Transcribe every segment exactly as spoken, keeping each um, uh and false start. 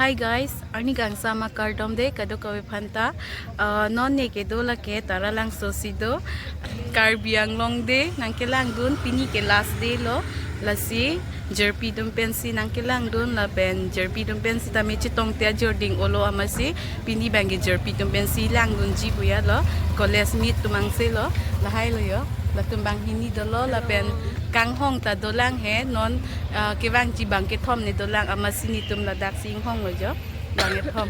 Hi guys, arni kangsam akardom de kadokave aphanta. Ah, non ne kedo lake Taralangso si do. Karbi Anglong Day nangkelangdun, pini ke last day lo. Lasi jirpi atum pensi nangkelangdun lapen jirpi atum pensi tame chetongte ajor ding-olo amatsi pini abangke jirpi atum pensi langdunji puya lo. College meet atum angse lo. Lahai lo yo. Latum banghini dolo lapen kanghong ta dolang he non, ah, kevangji bang kethom ne dolang amatsi netum ladak si inghong lo jo. Bang kethom.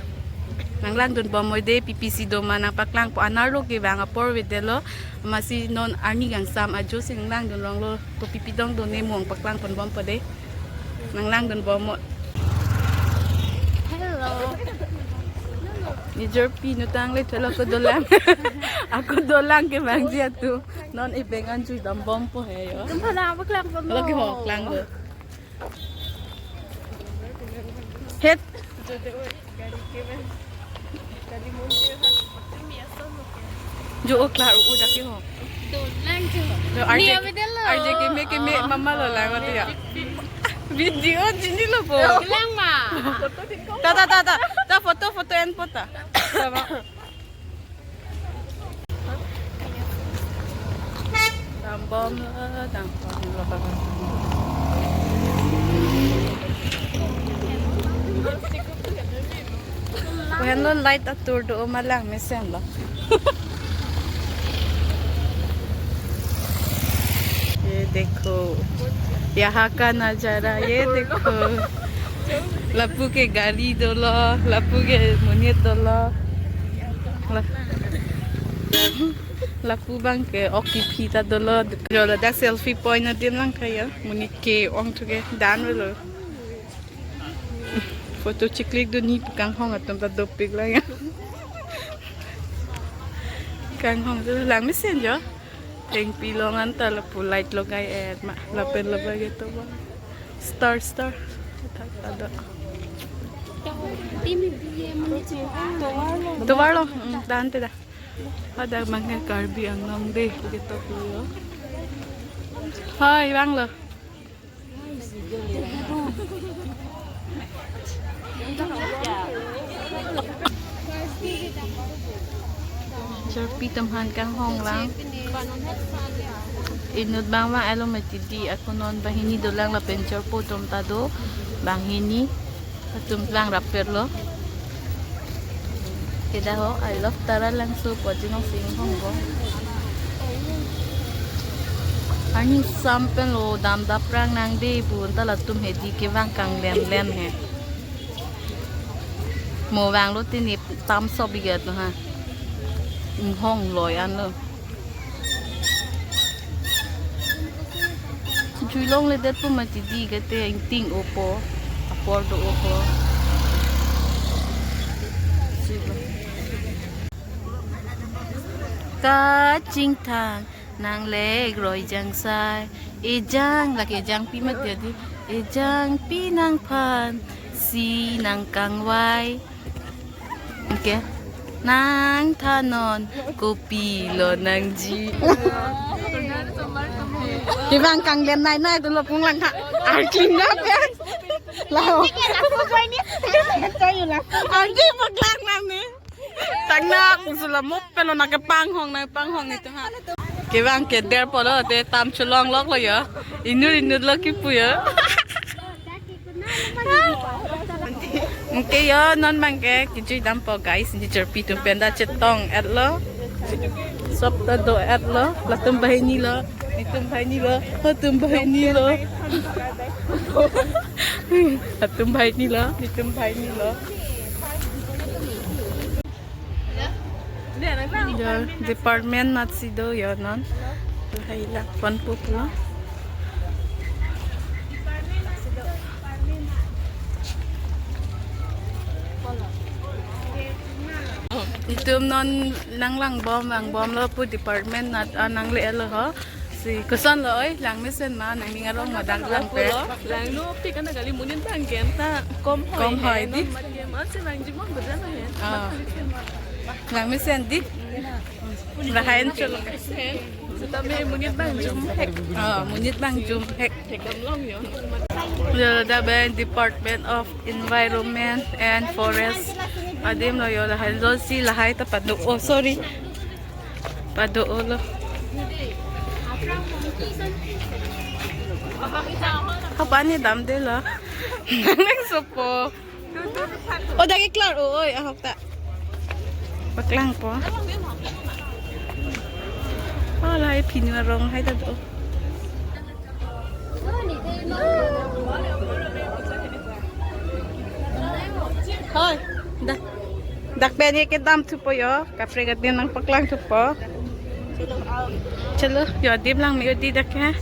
Nanglangdunbom mo de, pipi si do ma nangpaklangpo, anerlo kevang apor avedetlo. Amatsi non arni kangsam ajo si nanglangdun ronglo, kopipi dong do ne mo nangpaklangponbompo de. Nanglangdunbom mo. Hello. Ni jirpi nutang le thelo ko dolang. Ako dolang kevangji atum. Non ibeng an juidambompo he yo. Tum phala paklangpo mo. Lagi ho, klanglo. Het. Jo o klar u dak yo. Dolang jo. Lo, R J, ni avedetlo. R J keme keme mama lo lang mati ya. Video chinilo po. Lang ma. Ta ta ta ta. Ta photo photo enpo ta. Ta ma. Dambomlo, dambomlo. Lahenlo light atur do ma langmesenlo. ये देखो, यहाँ का नजारा, ये देखो। Lapu ke gari dolo, lapu ke monit dolo. La-, lapu abangke ok kephi ta dolo. Jo ladak selfie point adim lang kaya. Monit ke-ong thu ke dan lo. Photo chiklik dun ni kanghong atum ta dopik lang ya. Kanghong tu langmesen jo. Thengpi along anta lapu light logai et ma. Lapen lapu ke tovar. Star, star. Ada. Tovarlo. Hmm, dan te da. Ada mangke Karbi Anglong Day. Ketok lo. Hai, bang lo. Jirpi atum aphan kanghong lang. Inut bang bang alo mati di, ako non banghini dolang lapen jirpo atum ta do banghini. Atum klang rapper lo. Keda ho, I love Taralangso pu ajinong si inghong ko. Arni kangsam pen lo, dam daprang nang de pu anta latum hedi kevang kanglen len he. Mo vanglo tini tam so bigat lo ha. Inghong loi an lo. Jui longledet pu mati di kate ingting opo, apor do opo. Kachingthang nanglek roi jangsai, ejang lake ejangpi mati di, ejangpi nangphan si nangkangvai. Okay. Nangthanon kopilo nangji. Kevang kanglen nai nai dolo pung lang ha. Arjing na pe. Lao. Arjing paklang nang ni. Tangna pung sula mop pelo na kepanghong na panghong ni tu ha. Kevang keder polo te tam cholong lok lo yo. Inut inut lo kipu yo. Okay yo, non bangke kejui dampo guys, ni jirpi atum pen ta chetong et lo. Sop ta do et lo, latum banghini lo, netum banghini lo, hatum banghini lo. Hatum banghini lo, netum banghini lo. Yo, department nat si do yo non. Lahai lang pon pulo. Itum non nanglangbom, langbomlo pu department nat, ah, nangle lo ho. Si koson lo oi, langmesen ma, nangning arong ma dak lang pe. Langno pik ana kali, monit bang gen ta kom hoi. Kom hoi he, di. Non mat ke ma si langji mon bejan he. Ah. Langmesen di. Lahain chul. Tame monit bang jum hek. Ah, monit bang jum hek. Thekdam long yo. Yo, ladak pen Department of Environment and Forest adim lo yo, lahai lo si lahai ta pado. Oh, sorry. Pado lo. Kapan ni damde lo? Nang sopo. Oh, dak keklar, oh, oi, ahok ta. Paklangpo. Oh, lahai phinu arong hai ta do. Hoi, dak. Dak pen ye kedam thupo yo, kaprek adim nangpaklang thupo. Chalo, yo adim lang me yo di dak ke.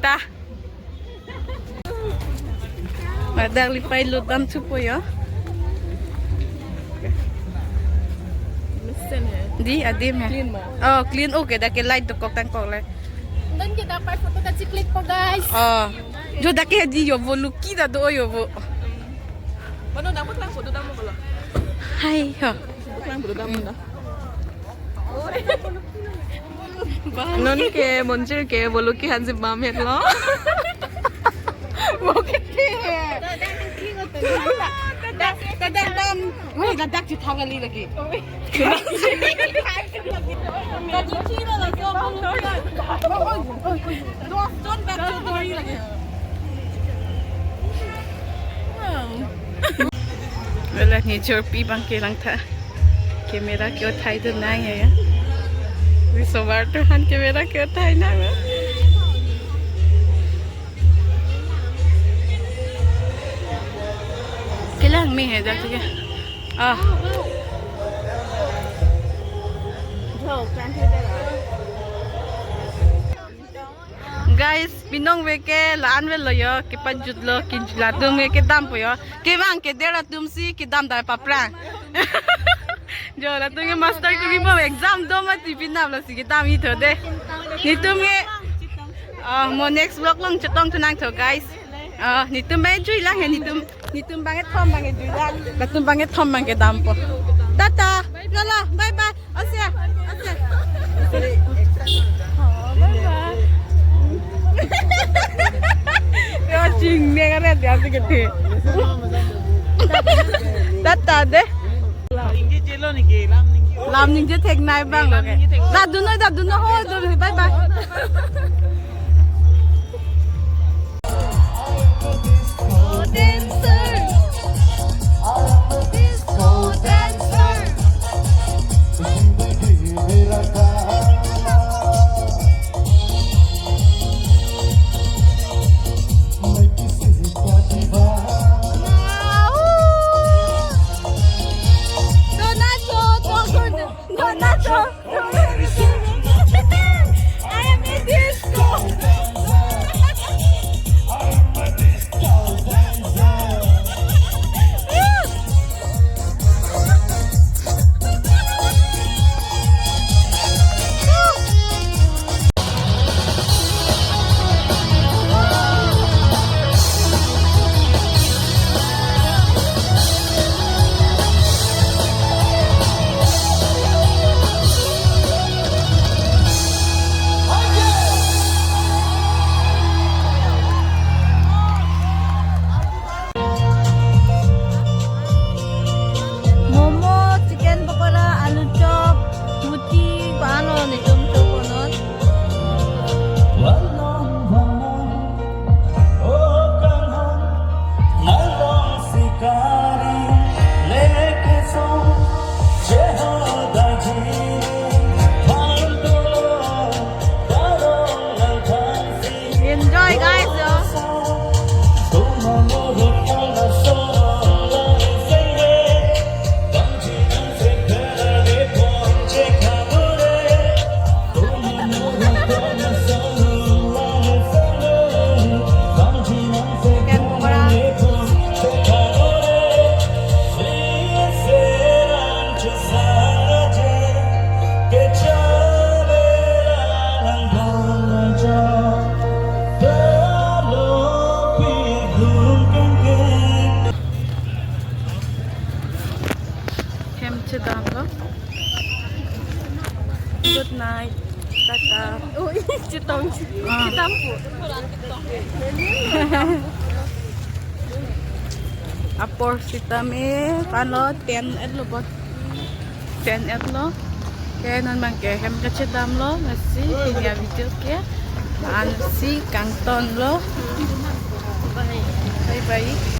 Ta. Ladak lipai lo dam thupo yo. Mesen hai. Di adim ya. Clean ma? Oh, clean, okay, dak ke light dokok tangkok le. Don ke dak pai photo ta chiklik po, guys. Oh. Jo dak ke di yo vo luki ta do yo vo. Mano dak paklang photo dam ko lo. Hai ho. Paklang photo dam na. Non ke monjir ke vo luki hansi bam het lo. Vo ke the. Dak, dak, dak, bam. Wait, dak, dak, chithang ali lagi. Dak, chithang ali lagi. Oi, oi, oi. Don't, don't back to the lagi. Wow. Wala ni jorpi bang ke lang tha. Camera ke uthai dun nang ya. Ri sobar tu han camera ke uthai nang. Kelang me hai dak ke. Ah. Guys, binong ve ke la-an ve lo yo, kepajut lo, ke latum ke kedam po yo. Kevang ke der atum si kedam dai paprang. Jo latum ke master kuri po exam do mati pinap lo si kedam itho de. Netum ke, ah, mo next vlog along chetong thu nangtho guys. Ah, netum bang jui lang he netum. Netum bang kethom bang jui lang. Latum bang kethom bang kedam po. Tata. Lala, bye bye. Ase, ase. Oh, bye bye. Ya, ching ne kan ya, ase kethe. Tata de. Lam ningje thek nai bang lo ke. Dak dun noi, dak dun noi, ho, dun noi, bye bye. Disco dancer. Disco dancer. Donato, Donato. I am a disco. Momo, chicken pakora, alu chop, muti, ko-an lo netum choponot. Enjoy, guys, yo. Hem chedam lo. Good night. Tata. Oh, chetong. Ah. Chetampo. Apor sitame, pano ten et lo bot. Ten et lo. Ke non abang ke hem kachedamlo, lasi pini avideo ke ansi kangtonlo. Bye bye.